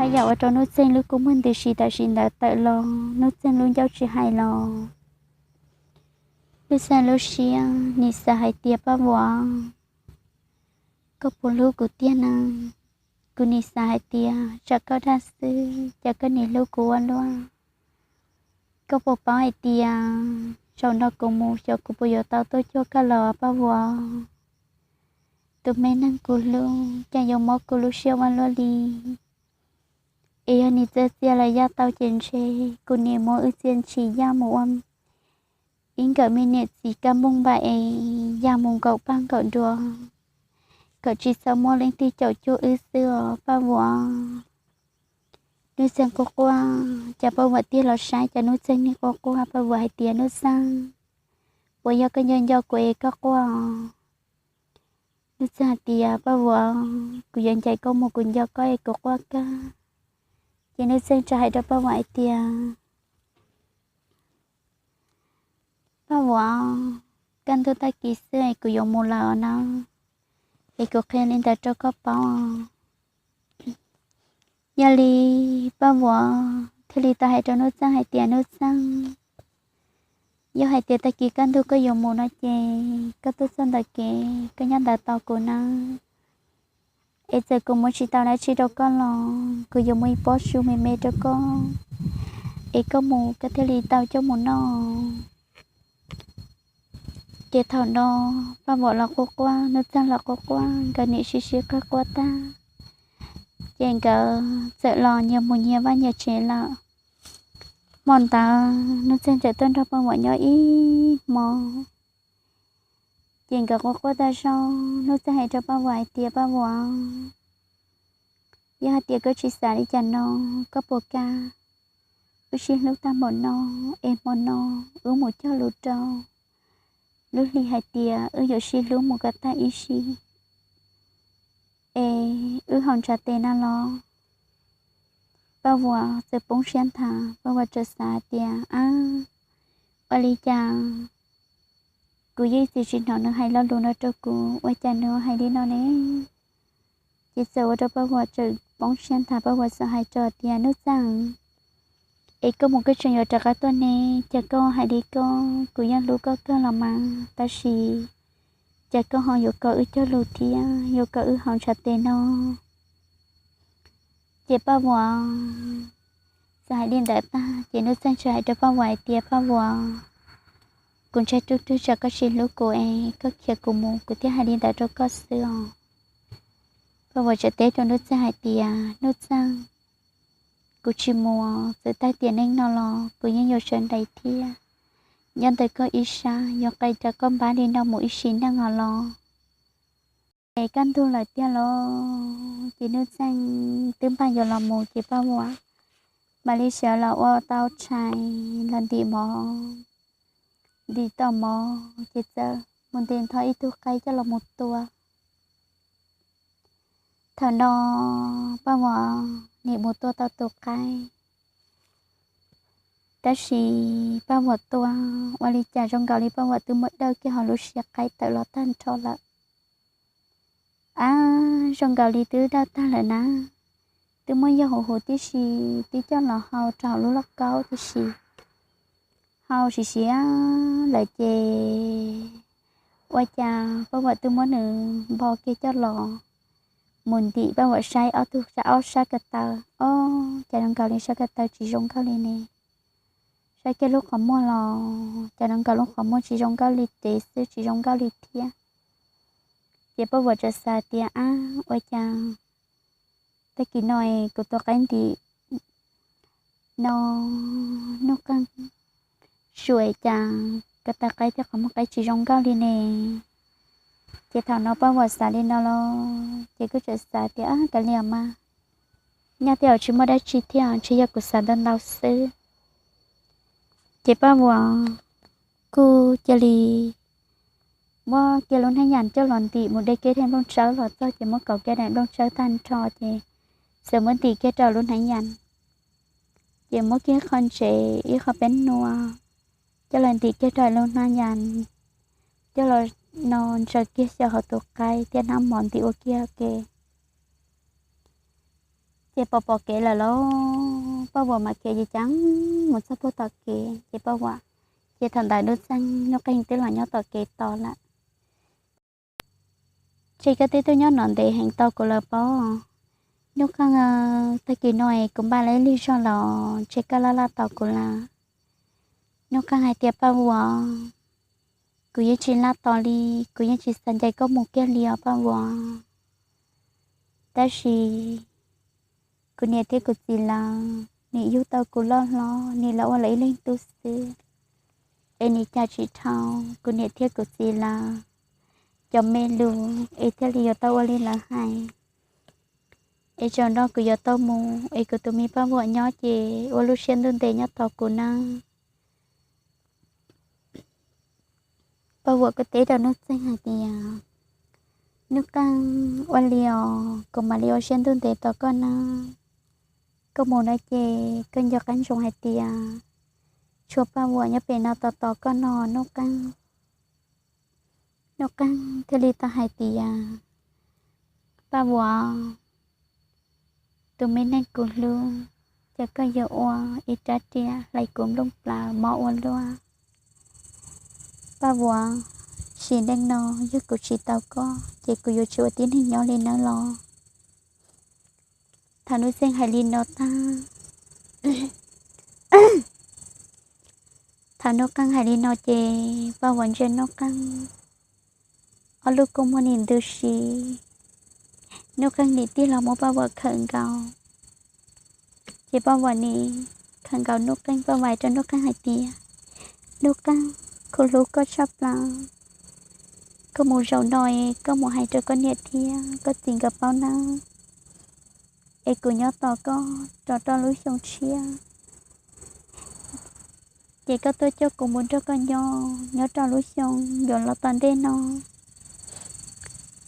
Yam ua rau Nuj Txeeg lub kua muag ntws si tam sim ntawd tawm los, Nuj Txeeg lub ncauj tsis hais los. Nuj Txeeg lub siab nim xav hais tias Paj Vuam, koj puas hlub kuv tiag na? Kuv nim xav hais tias tsam koj dag xwb ces koj nim hlub kuv ua luaj. Koj puas paub hais tias zaum no kuv mus xyov kuv puas yuav tau tuaj cuag koj los Paj Vuam. Tus me neeg kuv hlub cas yuav mob kuv lub siab ua luaj li. Es yog nim txawj txia los yaj tau ces ntshe kuv nim muab wb txia ntshis yaj mus ua ib nkawm me niam txiv kab nplooj npam es yaj mus nkaum paj nkaum duav, kom tsis txhob muaj leej twg caum cuag wb xwb os Paj Vuam. Nuj Txeeg quaj quaj, cas Paj Vuam tig los saib cas Nuj Txeeg nim quaj quaj, Paj Vuam hais tias Nuj Txeeg, puas yog koj nco nco kuv es koj quaj? Nuj Txeeg hais tias Paj Vuam, kuv yuav ncaim koj mus kuv nco koj es kuv quaj kawg. Ces Nuj Txeeg txawm hais rau Paj Vuam hais tias Paj Vuam, kaj ntug tag kis xwb es kuv yuav mus lawm os na, es kuv qhia li ntawd rau koj paub. Yog li Paj Vuam thiaj li tau hais rau Nuj Txeeg hais tias Nuj Txeeg, yog hais tias tag kis kaj ntug koj yuav mus no ces koj tuaj txog ntawm kev koj nyob ntawd tos kuv nawb. Es txawm kuv muab tsis tau dab tsi rau koj los kuv yuav muab ib pob su me me rau koj, es koj mus koj thiaj li tau coj mus noj. Ces thaum no Paj Vuam los quaj quaj, Nuj Txeeg los quaj quaj, nkawd nim sib sib qawg quaj tag, ces nkawd txawm los nyias mus nyias vaj nyias tsev lawm. Hmo ntawd Nuj Txeeg txawm tuaj nrog Paj Vuam nyob ib hmo. Ces nkawd quaj quaj tag zog, Nuj Txeeg hais rau Paj Vuam hais tias Paj Vuam, yog hais tias koj tsis xav li cas no, koj puas kam wb sib hlub tag npaum no, es hmo no wb mus cog lus rau lub hli hais tias wb yuav sib hlub mus kom tag ib sim, es wb haus ntshav tes no los? Paj Vuam txawm poob siab nthav, Paj Vuam txawm xav hais tias ab, ua li cas kuv yeej tsis hnov nws hais lo lus no rau kuv, ua cas nws hais li no ne? Ces txawm ua rau Paj Vuam txawm poob siab nthav, Paj Vuam txawm hais rau tias Nuj Txeeg, es koj mus koj tseem yuav rov qab tuaj ne, cas koj hais li koj, kuv yeej hlub koj kawg los mas tab sis cas koj ho yuav kom wb cog lus thiab yuav kom wb haus ntshav tes no? Ces Paj Vuam txawm hais li ntawd tag ces Nuj Txeeg txawm hais rau Paj Vuam hais tias Paj Vuam, kuv ntshai ruj ruj tsam koj tsis hlub kuv es koj khiav kuv mus kuv thiaj hais li ntawd rau koj xwb os. Paj Vuam txawm teb rau Nuj Txeeg hais tias Nuj Txeeg, kuv tsis mus, txawm tag tiam neej no los kuv yeej yuav sawv nraim thiab nyob ntawm koj ib sab, yuav qee rau koj npab li no mus ib sim neej os los? Es kaj ntug lawm tiag los? Ces Nuj Txeeg twb npaj yuav los mus ces Paj Vuam mam li sawv los ua tau tshais los ntim mov. Ntim tau mov ces txawm mus ntes ntho ib tug qaib coj los mus tua. Thaum no Paj Vuam nim mus tua tau tus qaib, tab sis Paj Vuam tua ua li cas zoo nkaus li Paj Vuam twb muab dawj kiag hauv lub siab qaib tawm los tag nrho lawm. Ab, zoo nkaus li twb dawj tag lawm na, twb muab yog huv huv tib si, twb coj los hau rau hauv lub lauj kaub tib si. Hau siav siav lawm ces ua cas Paj Vuam twb muab nws npo kiag coj los mus ntim, Paj Vuam saib ob tug, saib ob sab ko taw, ob, cas zoo nkaus li sab ko taw tsis zoo nkauj li ne. Saib kiag lub qhov muag los cas zoo nkaus lub qhov muag tsis zoo nkauj li, tev xwb tsis zoo nkauj li thiab. Ces Paj Vuam txawm xav tias ab, ua cas tag kis no kuv tus qaib ntim no, nub qeej suam cas ko taw qaib thiab qhov muag qaib tsis zoo nkauj li ne. Ces thaum no Paj Vuam xav li no los ces kuj txawm xav tias ab, kav liam mas, nyob tej zaum tsis muaj dab tsi thiab, ntshe yog kuv xav ntau ntau xwb. Ces Paj Vuam kuj cia li muab kiag lub hnab yas coj los ntim mus de kiag daim nplooj tsawb los txog ces muab kaus kiag daim nplooj tsawb tag nrho ces txawm muab ntim kiag rau lub hnab yas. Ces muab kiag qho ntsev ib qho peb nua coj los ntim kiag rau lub hnab yas, coj los no ntsaws kiag xyaw hauv tus qaib thiab hnab mov ntim ua kiag ke. Ces pom pom kev lawm lauj, Paj Vuam mam khiav ceev ceev mus txog puag tom kev ces Paj Vuam, ces thaum ntawd Nuj Txeeg Nuj Qeeg twb los nyob tom kev tos lawm. Ces koj twb tuaj nyob no ntev heev tos kuv lawm pob? Nuj Qeeg, tag kis no es kuv npaj lawm lig zog los ces koj laj laj tos kuv lawm. Nuj Qeeg hais tias, Paj Vuam, kuv yeej tsis laj tos li, kuv yeej tsis xav ncaim koj mus kiag li os Paj Vuam. Tab sis kuv niam thiab kuv txiv lawv, nim yug tau kuv loj hlob, nim los ua lawv ib leeg tub xwb, es nim cas tsis dhau kuv niam thiab kuv txiv lawv cov me lus es thiaj li yuav tau ua li lawv hais. Es tsaus no kuv yuav tau mus es kuv tus me Paj Vuam nyob ces ua lub siab ntuj ntev nyob tos kuv nawb. Paj Vuam kuj teb rau Nuj Txeeg hais tias, Nuj Qeeg, ua li os, kuv mam li ua siab ntuj ntev tos koj nawb. Koj mus no ces koj nco qab ntsoov hais tias tshuav Paj Vuam nyob pem no tos tos koj no Nuj Qeeg. Nuj Qeeg thiaj li tau hais tias, Paj Vuam, tus me neeg kuv hlub, ces koj yuav ua ib rab riam hlais kuv nplooj plaws mob ua luaj. Paj Vuam, sim neej no yog kuv tsis tau koj ces kuv yuav tsis ua tib neeg nyob li nawb los. Thaum Nuj Txeeg hais li no tag, thaum Nuj Qeeg hais li no ces Paj Vuam ntsia Nuj Qeeg, ob lub kua muag nim ntws si. Nuj Qeeg nim tig los muab Paj Vuam khawm nkaus, ces Paj Vuam nim khawm nkaus Nuj Qeeg. Paj Vuam hais rau Nuj Qeeg hais tias, Nuj Qeeg, kuv hlub koj tshaj plaws. Koj mus zaum no es koj mus hais rau koj niam thiab koj txiv nkawd paub nawb, es kuv nyob tos koj rau rau lub xyoo tshiab, ces koj tuaj coj kuv mus nrog koj nyob nyob rau lub xyoo yuav los tom ntej no,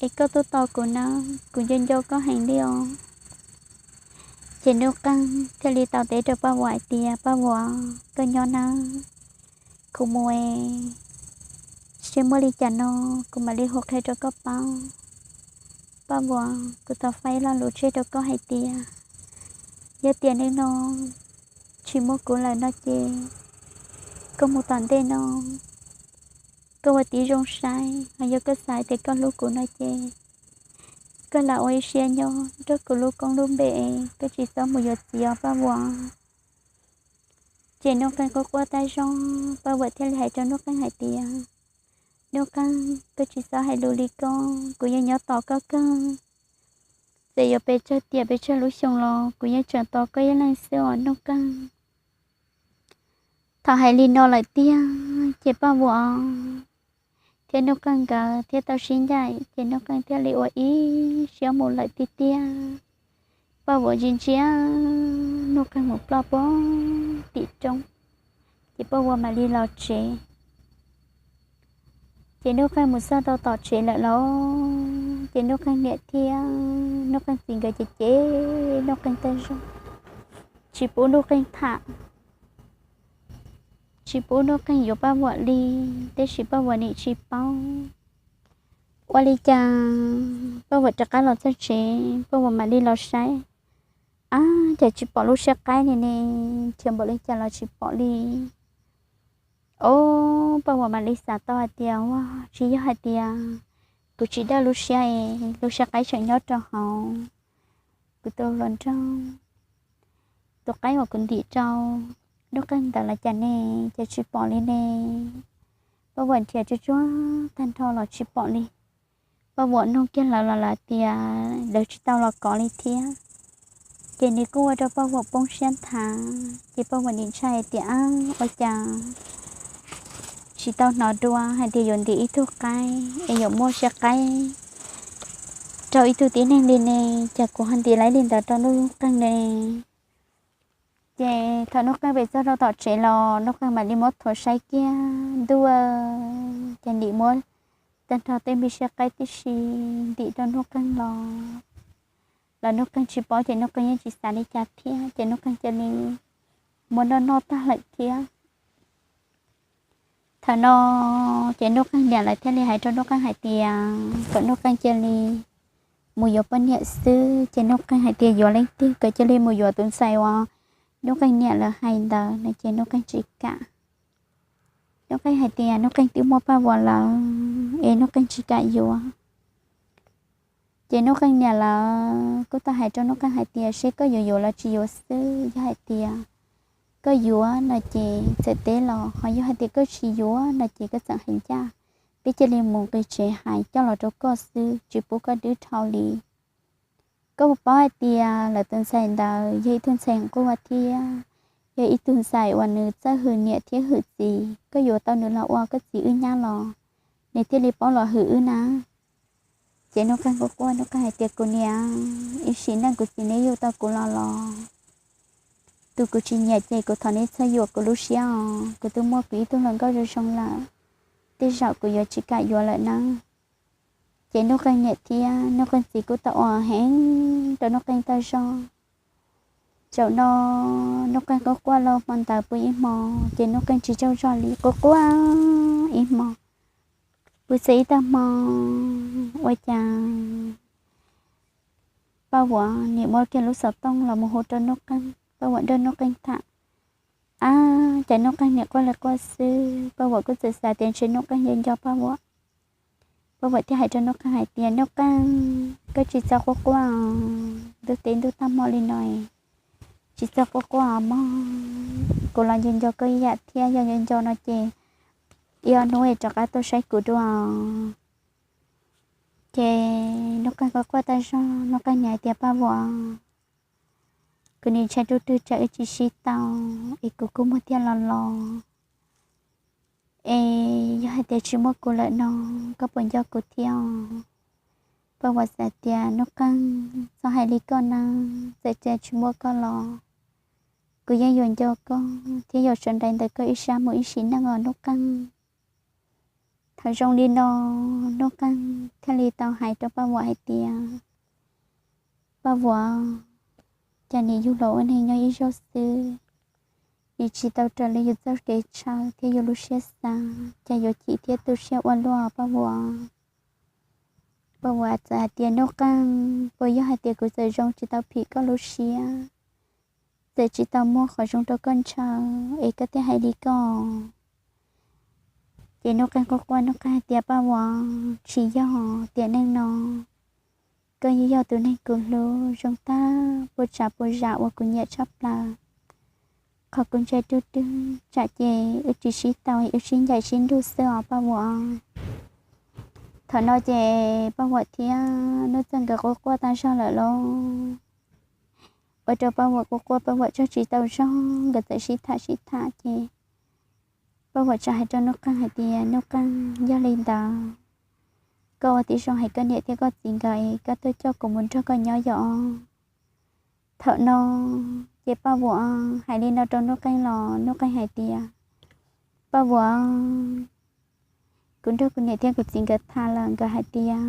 es koj tuaj tos kuv nawb, kuv nco nco koj heev li os. Ces Nuj Qeeg thiaj li tau teb rau Paj Vuam hais tias, Paj Vuam, koj nyob nawb, kuv mus es seb muaj li cas no kuv mam li hu qhia rau koj paub. Paj Vuam, kuv thov faib lo lus tseg rau koj hais tias, yog tias neej no tsis muaj kuv lawm no ces koj mus tom ntej no, koj ua tib zoo saib, ho yog koj xav tias koj hlub kuv no ces koj lam ua ib siab nyob nrog kuv lub koob lub npe, koj tsis txhob mus yuav txiv os Paj Vuam. Ces Nuj Qeeg quaj quaj tag zog, Paj Vuam thiaj li hais rau Nuj Qeeg hais tias, Nuj Qeeg, koj tsis txhob hais lus li ko, kuv yeej nyob tos koj kawg. Txawm yuav pes tsawg tiam pes tsawg lub xyoo los kuv yeej tseem tos koj ib leeg xwb os Nuj Qeeg. Thaum hais li no lawm tiag ces Paj Vuam thiab Nuj Qeeg nkawd thiaj tau sib ncaim, ces Nuj Qeeg thiaj li ua ib siab mus lawm tiag tiag. Paj Vuam ntsia ntsia Nuj Qeeg mus ploj puag tim roob, ces Paj Vuam mam li los tsev. Ces Nuj Qeeg mus txog rau tom tsev lawm lauj, ces Nuj Qeeg niam thiab Nuj Qeeg txiv nkawd ces cem Nuj Qeeg tag zog, tsis pub Nuj Qeeg tham, tsis pub Nuj Qeeg yuav Paj Vuam li, tiam sis Paj Vuam nim tsis paub. Ua li cas Paj Vuam rov qab los txog tsev, Paj Vuam mam li los saib, ab, cas tsis pom lub siab qaib li ne, nrhiav npaum li cas los tsis pom li. Ob, Paj Vuam mam li xav tau hais tias, ua, tsis yog hais tias kuv tsis dawj lub siab es lub siab qaib tseem nyob rau hauv kuv tus hluas nraug, tus qaib uas kuv ntim rau Nuj Qeeg ntawd los cas ne, cas tsis pom li ne. Paj Vuam nrhiav tsuag tsuag tag nrho los tsis pom li. Paj Vuam nug kiag lawv los lawv tias lawv tsis tau los kov li thiab. Ces nws kuj ua rau Paj Vuam poob siab nthav, ces Paj Vuam nim ntshai hais tias, ab, ua cas tsis tau hnov dua hais tias yuav ntim ib tug qaib es yuav muaj siab qaib rau ib tug tib neeg li ne, cas kuv ho ntim laiv li ntawd rau Nuj Qeeg ne. Ces thaum Nuj Qeeg pem txog rau tom tsev los Nuj Qeeg mam li muab thuav saib kiag ntuj, ces ntim muab tag nrho tej me siab qaib tib si ntim rau Nuj Qeeg los, los Nuj Qeeg tsis paub ces Nuj Qeeg yeej tsis xav li cas thiab, ces Nuj Qeeg cia li muab noj noj tag lawm thiab. Thaum no ces Nuj Qeeg niam lawv thiaj li hais rau Nuj Qeeg hais tias kom Nuj Qeeg cia li mus yuav poj niam xwb. Ces Nuj Qeej hais tias yuav leej twg, koj cia li mus yuav tus ntxhais uas Nuj Qeej niam lawv hais ntawd no. Ces Nuj Qeej tsis kam. Nuj Qeej hais tias Nuj Qeej twb muaj Paj Vuam lawm es Nuj Qeej tsis kam yuav. Ces Nuj Qeej niam lawv kuj tau hais rau Nuj Qeej hais tias seb koj yuav yuav los tsis yuav xwb. Yog hais tias koj yuav no ces txawm teb los, ho yog hais tias koj tsis yuav no ces koj txawm hais ncaj. Peb cia li mus nqis tsev hais coj los rau koj xwb, tsis pub koj dwb dhau li. Koj puas paub hais tias lawv tus ntxhais ntawd yog ib tug ntxhais nquag thiab yog ib tug ntxhais uas nws txawj hwm niam thiab hwm txiv. Koj yuav tau nws los ua koj txiv wb nyab los nws thiaj li paub los hwm wb na. Ces Nuj Qeej quaj quaj, Nuj Qeej hais tias kuv niam, ib sim neej kuv txiv neb yug tau kuv los los, tus kuv tsis nyiam ces kuv thov neb txhob yuam kuv lub siab os, kuv twb muaj kuv ib tug hluas nkauj zoo zoo lawm, tej zaum kuv yuav tsis kam yuav lawm nawb. Ces Nuj Qeej niam thiab Nuj Qeej txiv kuj tau ua heev rau Nuj Qeej tag zog. Tsaum no Nuj Qeej quaj quaj lauj, hmo ntawd puag ib hmo ces Nuj Qeej tsis tsaug zog li, quaj quaj ib hmo. Puag txog ib tag hmo, ua cas Paj Vuam nim muab kiag lub xov tooj los mus hu rau Nuj Qeej, Paj Vuam nrog Nuj Qeej tham. Ab, cas Nuj Qeej nim quaj li quaj xwb, Paj Vuam kuj txawm xav tias ntshe Nuj Qeej yuav nco Paj Vuam. Paj Vuam thiaj hais rau Nuj Qeej hais tias Nuj Qeej, koj tsis txhob quaj quaj os, ntuj teb ntuj tag hmo li no, tsis txhob quaj quaj os mog, kuv los nco nco koj ib yam thiab, yog nco nco no ces ib ob hnub es rov qab tuaj saib kuv dua. Ces Nuj Qeej quaj quaj tag zog, Nuj Qeej niam hais tias Paj Vuam, kuv nim ntshai ruaj rwg tsam wb tsis sib tau es kuv kuj muag tiag los los, es yog hais tias tsis muaj kuv lawm no koj puas nco kuv thiab os? Paj Vuam xav tias Nuj Qeej, txhob hais li koj nawb, txawm tias tsis muaj koj los kuv yeej yuav nco koj thiab yuav sawv nraim ntawm koj ib sab mus ib sim neej os Nuj Qeej. Thaum zoo li no Nuj Qeej thiaj li tau hais rau Paj Vuam hais tias Paj Vuam, cas nim yug los ua neeg nyob ib zaug xwb, nim tsis tau raws li yus txoj kev ntshaw thiab yus lub siab xav, cas yuav chim thiab tu siab ua luaj Paj Vuam. Paj Vuam txawm hais tias Nuj Qeej, puas yog hais tias kuv txawm zoo tsis tau phim koj lub siab, txawm tsis tau muaj qhov zoo rau koj ntshaw es koj thiaj hais li koj? Ces Nuj Qeej quaj quaj, Nuj Qeej hais tias Paj Vuam, tsis yog, tiam neej no koj yeej yog tus neeg kuv hlub zoo tag puas tsav puas zam uas kuv nyiam tshaj plaws. Qhov kuv ntshai ruaj rwg tsam ces wb tsis sib tau, wb sib ncaim sib nrug xwb os Paj Vuam. Thaum no ces Paj Vuam thiab Nuj Txawj nkawd quaj quaj tag zog lawm lauj. Ua rau Paj Vuam quaj quaj, Paj Vuam tsaug tsis tau zog, nkawd txawm sib tham sib tham ces Paj Vuam txawm hais rau Nuj Qeej hais tias Nuj Qeej, yog li ntawd koj ua tib zoo hais koj niam thiab koj txiv nkawd es koj tuaj coj kuv mus nrog koj nyob yom. Thaum no ces Paj Vuam hais li no rau Nuj Qeej los Nuj Qeej hais tias Paj Vuam, kuv nrog kuv niam thiab kuv txiv nkawd tham lawm, nkawd hais tias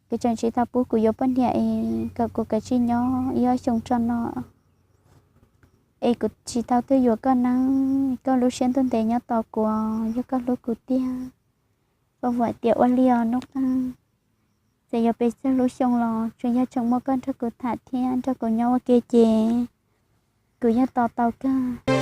nkawd tseem tsis tau pub kuv yuav poj niam es kom kuv kav tsij nyob ib ob xyoos tso no es kuv tsis tau tuaj yuav koj nawb. Koj lub siab ntuj ntev nyob tos kuv, yog koj hlub kuv tiag. Paj Vuam tias ua li os Nuj Qeej, txawm yuav pes tsawg lub xyoo los tsuas yog tseem muaj koj nrog kuv tham thiab nrog kuv nyob ua ke ces kuv yeej tos tau kawg.